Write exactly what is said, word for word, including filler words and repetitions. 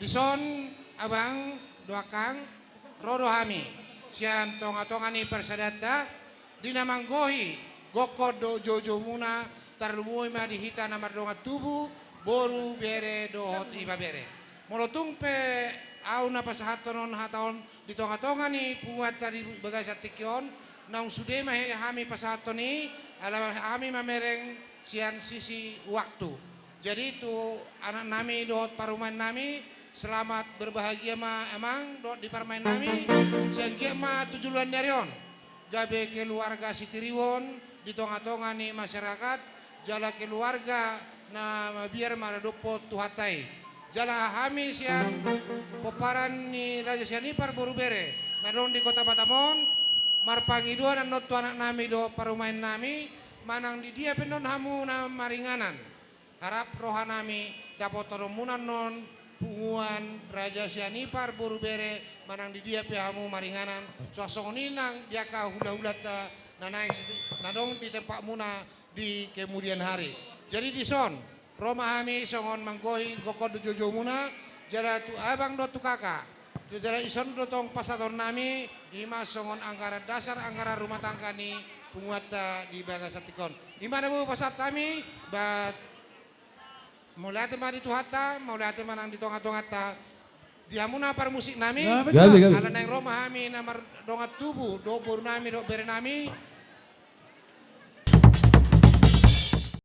Dison, abang dohot angka, ro do hami sian tonga-tonga ni parsadanta, di na manggohi gokhon dohot joujoumuna, tarlumobi ma di hita na mardongan tubu, boru, bere dohot ibebere. Molo tung pe ahu na pasahathon on hata on di tonga-tonga ni punguanta di bagasan tingki on, naung sude ma hami pasahathon i, ala hami mamereng sian sisi waktu. Jadi tu anak nami dohot parumaen nami, selamat berbahagia ma amang dohot di parumaen nami, sai anggiat ma tu joloan ni ari on gabe keluarga sitiruon di tonga-tonga ni masyarakat, jala keluarga na mabiar maradophon Tuhanta i. Jala hami sian pomparan ni Raja Sianipar boru bere na adong di Kota Batam on, marpangidoan annon tu anak nami dohot parumaen nami, manang di dia pe annon hamu na maringanan. Harap roha nami dapotonmuna annon punguan Raja Sianipar boru bere, manang di dia pe hamu maringanan, suang songon i nang di angka hula-hulanta na naeng si-, na adong di tempatmuna di kemudian hari. Jadi dison, ro ma hami songon manggohi gokhon dohot joujoumuna, jala tu abang dohot tu kaka. Jala dison do tong pasahaton nami, i ma songon anggaran dasar anggaran rumah tangga ni punguanta di bagasan tingki on. I ma na boi pasahat hami, ba mauliate ma di Tuhanta, mauliate ma nang di tonga-tonganta. Di hamu na parmusik nami, gabe, gabe, ala naeng ro ma hami na mardongan tubu, dohot boru nami, dohot bere nami,